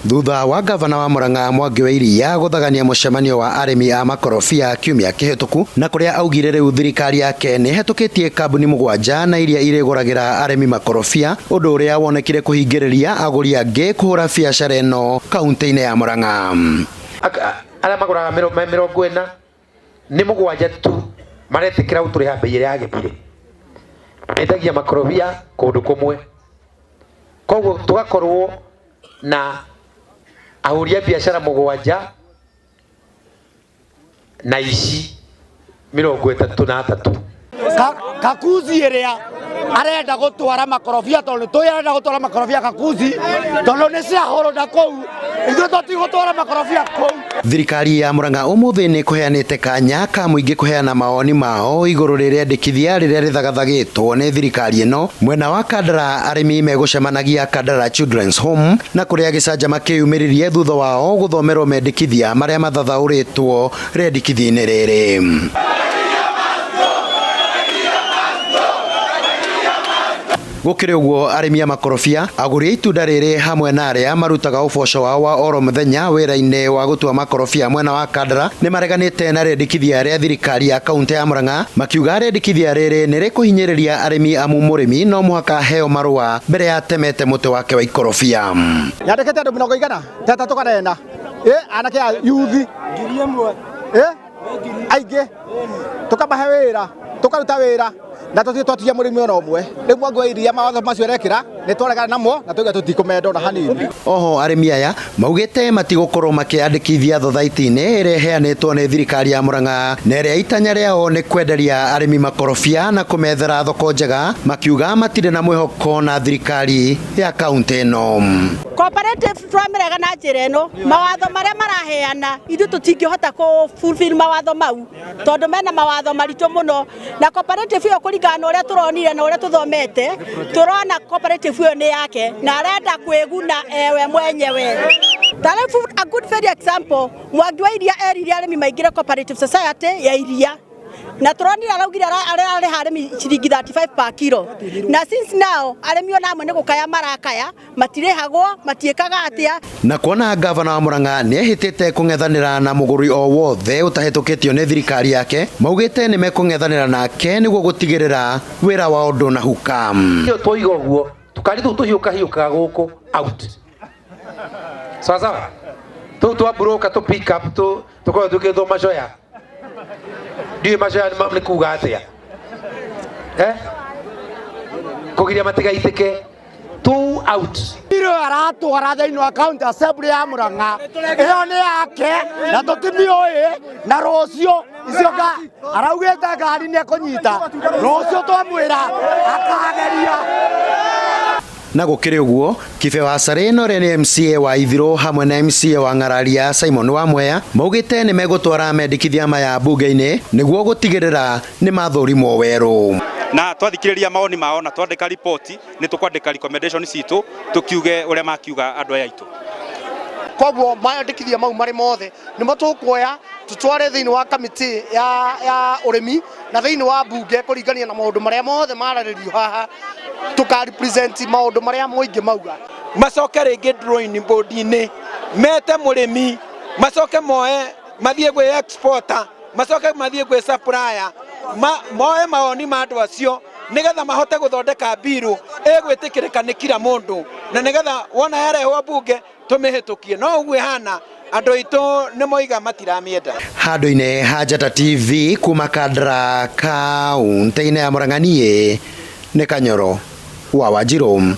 Thutha wa gavana wa Murang'a Mwangi wa Iria gũthagania mũcemanio wa arĩmi a makorobia kiumia kĩhĩtũku na kũrĩa augire rĩu thirikari yake nĩ ĩhetũkĩtie kambuni mũgwanja na iria irĩgũragĩra arĩmi makorobia, ũndũ ũrĩa wonekire kũhingĩrĩria agũri angĩ kũhũra biacara ĩno kaunti-inĩ ya Murang'a. Arĩa magũraga 40 nĩ 7 tu maretĩkĩra gũtũrĩha mbei ĩrĩa yagĩrĩire. Mendagia makorobia kũndũ kũmwe, koguo tũgakorwo na ahũri a biacara 7 na ici 33. Kakuzi ĩrĩa arenda gũtwara makorobia tondũ nĩ tũĩ arenda gũtwara makorobia Kakuzi tondũ nĩ ciahũrwo na kũu, ithuĩ tũtigũtwara makorobia kũu. Thirikari ya Murang'a ũmũthĩ nĩ kũheanĩte kanya ka mũingĩ kũheana mawoni mao igũrũ rĩrĩandĩkithia rĩrĩa rĩthagathagĩtwo nĩ thirikari ĩno. Mwena wa Kandara arĩmi megũcemanagia Kandara Children's Home na kũrĩa gĩcanjama kĩyumĩririe thutha wao gũthomerwo mendekithia marĩa mathathaũrĩtwo rĩandĩkithia-inĩ rĩrĩ. Gũkĩrĩ ũguo arĩmi a makorobia, agũri a itunda rĩrĩ hamwe na arĩa marutaga ũboco wao wa oro mũthenya wĩra-inĩ wa gũtua makorobia mwena wa Kandara nĩ mareganĩte na rĩendekithia rĩa thirikari ya kaunti ya Murang'a, makiuga rĩendekithia rĩrĩ nĩ rĩkũhinyĩrĩria arĩmi amu mũrĩmi no mũhaka aheo marũa mbere ya atemete mũtĩ wake wa ikorobia. Nyandĩkĩte andũ mĩrongo igana ta ĩtatũ kana ĩna, anake a yuthi 1000, aingĩ, tũkamahe wĩra, tũkaruta wĩra na tũthiĩ twatigia mũrĩmi ona ũmwe. Rĩu Mwangi wa Iria mawatho macio arekĩra nĩ twaregana namo na tũiga tũtikũmenda ona hanini. Oho arĩmi aya maugĩte matigũkorwo makĩandĩkithia thothaiti-inĩ ĩrĩa ĩheanĩtwo nĩ thirikari ya Murang'a na ĩrĩa itanya rĩao nĩ kwenderia arĩmi makorobia na kũmethera thoko njega, makiuga matirĩ na mwĩhoko na thirikari ya kaunti ĩno. Cooperative twamĩrega na njĩra ĩno, mawatho marĩa maraheana ithuĩ tũtingĩhota kũ fulfill mawatho mau tondũ mena mawatho maritũ mũno, na cooperative ĩyo kũringana na ũrĩa tũronire na ũrĩa tũthomete, tũrona cooperative ĩyo nĩ yake na arenda kwĩguna ewe mwenyewe. Ta rĩu a good very example, Mwangi wa Iria erire arĩmi maingĩre cooperative society ya iria na tũronire araugire ararĩha arĩmi ciringi 35 per kilo, na since now arĩmi ona amwe nĩ gũkaya marakaya, matirĩhagwo, matiĩkaga atĩa. Na kuona gavana wa Murang'a nĩ ehĩtĩte kũng'ethanĩra na mũgũri o wothe ũtahĩtũkĩtio nĩ thirikari yake, maugĩte nĩ mekũng'ethanĩra nake nĩguo gũtigĩrĩra wĩra wao ndũnahuka. Iyo twoiga ũguo tukari tũu tũhiũkahiũkaga gũkũ out, sawa sawa, tũu twa broker tũ pick up tũ tũkorwo twĩkĩrĩtwo macoya, ndiũĩ macoya nĩ kuga atĩa, kũgiria matigaitĩke two out. Iro aratwara thĩinĩ wa county assembly ya Murang'a ĩyo nĩ yake na tũtimiũĩ, na rũciũ icio araugĩte ngari nĩ ekũnyita, rũciũ twamwĩra akageria. Na gũkĩrĩ ũguo Kibe wa Sarĩ na ũrĩa nĩ MCA wa Ithirũ hamwe na MCA wa Ng'araria Simon wa Mwea maugĩte nĩ megũtwara mendekithia maya mbunge-inĩ nĩguo gũtigĩrĩra nĩ mathũrimwo werũ. Na twathikĩrĩria mawoni mao na twandĩka riboti nĩ tũkwandĩka recommendation citũ tũkiuge ũrĩa makiuga andũ aya aitũ. Koguo mandĩkithia mau marĩ mothe nĩmo tũkuoya tũtware thĩinĩ wa kamĩtĩ ya ũrĩmi na thĩinĩ wa mbunge kũringania na maũndũ marĩa mothe mararĩrio haha, tũka represent maũndũ marĩa mũingĩ mauga. Macoke rĩngĩ drawing board-inĩ mete mũrĩmi, macoke moe mathiĩ gwĩ exporter, macoke mathiĩ gwĩ supplier, moe mawoni ma andũ acio nĩgetha mahote gũthondeka mbiru ĩgwĩtĩkĩrĩka nĩ kila mũndũ, na nĩgetha wona yarehwo mbunge tũmĩhĩtũkie. No ũguo ĩhana andũ aitũ nĩ moiga matiramĩenda. Handũ-inĩ ha Njata TV kuma Kandara kaunti-inĩ ya Murang'a, niĩ nĩ Kanyoro wa Wanjirũ.